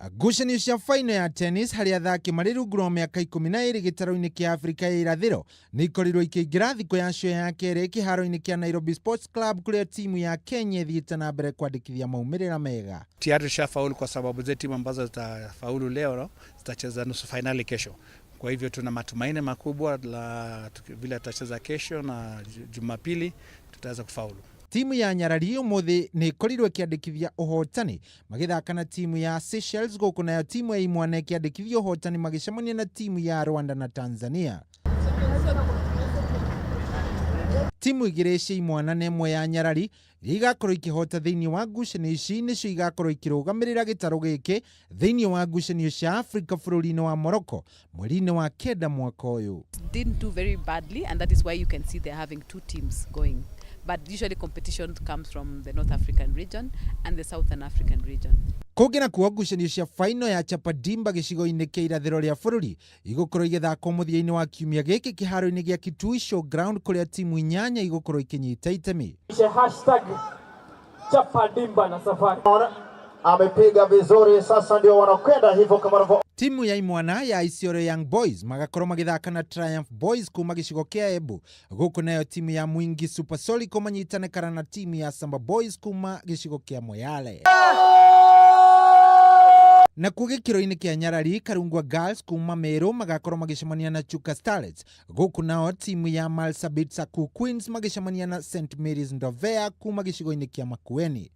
Ngucanio cia final ya tennis harĩ athaki marĩ rungu rwa mĩaka 12 gĩtarũ-inĩ kĩa Afrika ya irathĩro nĩ ikorirwo ikĩingĩra thikũ yacio ya kerĩ kĩharo-inĩ kĩa Nairobi Sports Club kũrĩa timu ya Kenya ĩthiĩte na mbere kwandĩkithia maumĩrĩra mega. Tayari tushafaulu kwa sababu zile timu ambazo zitafaulu leo zitacheza nusu fainali kesho. Kwa hivyo tuna matumaini makubwa la vile tutacheza kesho na Jumapili tutaweza kufaulu. Timu ya Nyarari umuthi nĩ ĩkorirwo ĩkĩandĩkithia ũhotani magĩthaka na timu ya Seychelles, gũkũ nayo timu ya Imwana ĩkĩandĩkithia ũhotani magĩcemania na timu ya Rwanda na Tanzania. Timu igĩrĩ cia Imwana na ĩmwe ya Nyarari iria igakorwo ikĩhota thĩinĩ wa ngucanio ici nĩcio igakorwo ikĩrũgamĩrĩra gĩtarũ gĩkĩ thĩinĩ wa ngucanio cia Afrika bũrũri-inĩ wa Morocco mweri-inĩ wa 9 mwaka ũyũ. Didn't do very badly, and that is why you can see they're having two teams going. But usually competition comes from the North African region and the Southern African region. Kũngĩ nakuo, ngucanio cia final ya Chapadimba gĩcigo-inĩ kĩa irathĩro rĩa bũrũri igũkorwo igĩthakwo mũthia-inĩ wa kiumia gĩkĩ kĩharo-inĩ gĩa Kitui Showground kũrĩa timu 8 igũkorwo ikĩnyita itemi. #ChapaDimba na safari. Amepiga vizuri, sasa ndio wanakwenda hivyo kama wanavyo. Timu ya Imwana ya Isiolo Young Boys magakorwo magĩthaka na Triumph Boys kuma gĩcigo kĩa Embu, gũkũ nayo timu ya Mwingi Super Soliko manyitane kara na timu ya Samba Boys kuma gĩcigo kĩa Moyale. Nakuo gĩkĩro-inĩ kĩa Nyarari, Karungwa Girls kuma Meru magakorwo magĩcemania na Chuka Starlets, gũkũ nao timu ya Marsabit Saku Queens magĩcemania na St Mary's Ndovea kuma gĩcigo-inĩ kĩa Makueni.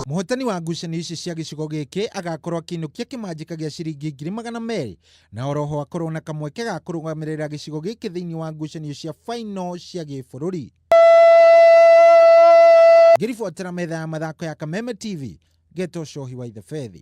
Mũhotani wa ngucanio ici cia gĩcigo gĩkĩ agakorwo akĩinũkia kĩmanjĩka gĩa ciringi 200,000 na oroho akorwo na kamweke ga kũrũgamĩrĩra gĩcigo gĩkĩ thĩinĩ wa ngucanio cia final cia gĩbũrũri. Ngĩribotera metha ya mathako ya Kameme TV, Geto Cohi wa Ithebethi.